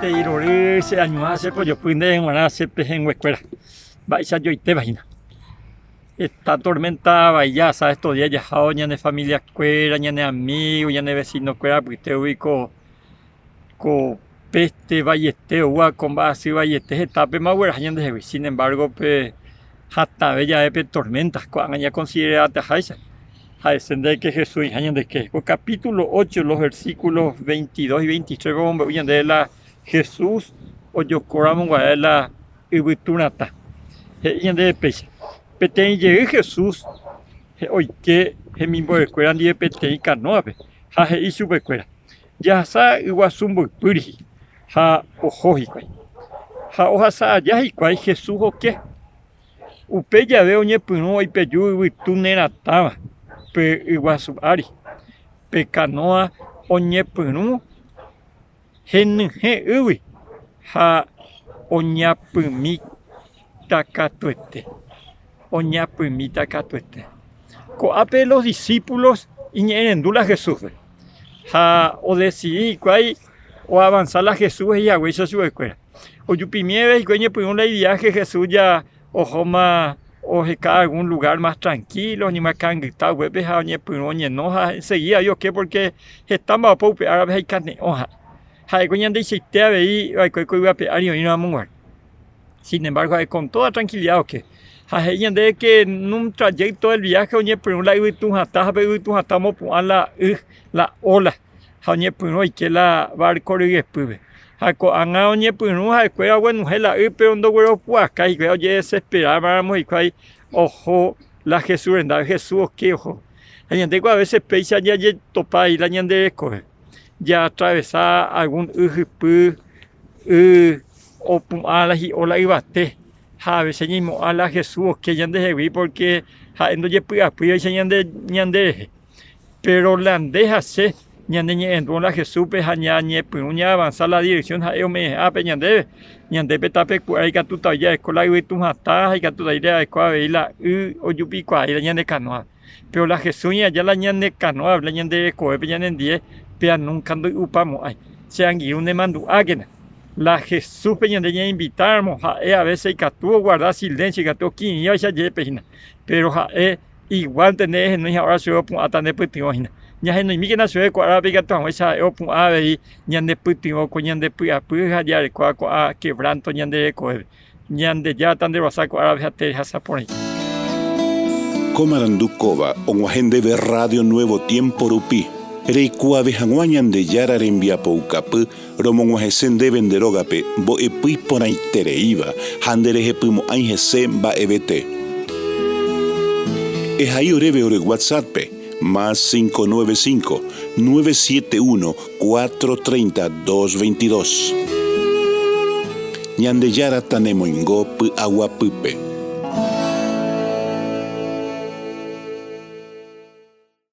Maitei rory che añuã che pojopy ndéve g̃uarã che pehẽnguekuéra. Mba'eichajoitéva hína. Heta tormenta vai jahasa estos días jahávo ñane familiakuéra, ñane amigo, ñane vecinokuéra apytégui ko ko peste vaiete oúva ko mba'asy vaiete hetápema ogueraha ñandehegui. Sin embargo pe hatãve jave pe tormenta ko'ág̃a ñakonsiderataháicha ha'ese ndéve Jesús oĩha ñandeke. Ko capítulo 8 los versículos 22 y 23 omombe'u ñandéve la Jesús ojokóramo guare la yvytu ratã. He'i ñandéve péicha, Peteĩ jey Jesús oike hemimbo'ekuéra ndive peteĩ kanóape ha he'i chupekuéra, Jahasa yguasu mboypýri ha oho hikuái. Ha ohasa aja hikuái Jesús oke. Upe jave oñepyrũ oipeju yvytu neratãva pe yguasu ári. Pe kanóa oñepyrũ henyhẽ ýgui ha oñapymíta katuete. Oñapymíta katuete. Ko'ápe los discípulos iñe'ẽrendu la Jesúspe ha odesidi hikuái oavansa la Jesús he'i haguéicha chupekuéra. Ojupimieve hikuái oñepyrũ la iviáhe Jesús ja ohóma oheka algún lugár mas trankílo, oñemyakãngyta upépe ha oñepyrũ oñeno ha ensegída voi oke pórke heta mba'apo upe árape ha ikane'õ ha'e. Ha'éko ñandeichaite avei va'ekue ko yvy ape ári oĩramo g̃uarã. Sin embargo ha'e con toda tranquilidad oke. Ha he'i ñandéve ke en un trayecto del viaje oñepyrũ la yvytu hatã ha pe yvytu hatã omopu'ã la y, la ola ha oñepyrũ oike la barco ryepýpe. Ha ko'ág̃a oñepyrũ ha'ekuéra oguenohẽ la y péro ndogueropu'akái hikuái ojedesesperámaramo hikuái oho la Jesús rendápe, Jesús oke oho. Ha ñandéko a veces péicha jajetopa avei la ñande rekove, jaatravesa algún y hypy, y opu'ã la hi'óla yvate ha a veces ñaimo'ã la Jesús oke ñandehegui pórke ha'e ndojepy'apýivaicha ñande ñanderehe. Péro la nde ha che ñaneñe'ẽndu la Jesúspe ha ñañepyrũ ñaavansa la direksión ha'e ome'ẽhápe ñandéve, ñande pe tapeku'áre ikatúta jareko la yvytu hatã ha ikatúta jareko avei la y ojupikuaái la ñane kanóape. Péro la Jesús oĩ aja la ñane kanóape, la ñande rekovépe ñanendie, péva núnka ndoy'upamo'ãi. Che angirũ nemandu'ákena, la Jesúspe ñande ñainvitáramo ha'e avése ikatu oguarda silénsio, ikatu okirirĩvaicha jepe hína, péro ha'e Iguálnte ne rehenói ha óra chupe opu'ãta ne pytyvõ hína. Ñahenoimíkena chupe ko árape ikatu hag̃uáicha ha'e opu'ã avei ñane pytyvõ ko ñande py'apy ha jarekóva ko'ã quebranto ñande rekovépe. Ñandejára tanderovasa ko árape ha terehasa porãite. Ko marandu kóva og̃uahẽ ndéve Radio Nuevo Tiempo rupi, reikuaave hag̃ua Ñandejára rembiapoukapy romog̃uahẽse ndéve nde rógape mbo'epy iporãitereíva ha nderehepymo'ãi hese mba'evete. Ehai oréve ore WhatsApp-pe, más 595, 971, 430, 222. Ñandejára tanemoingo py'aguapýpe.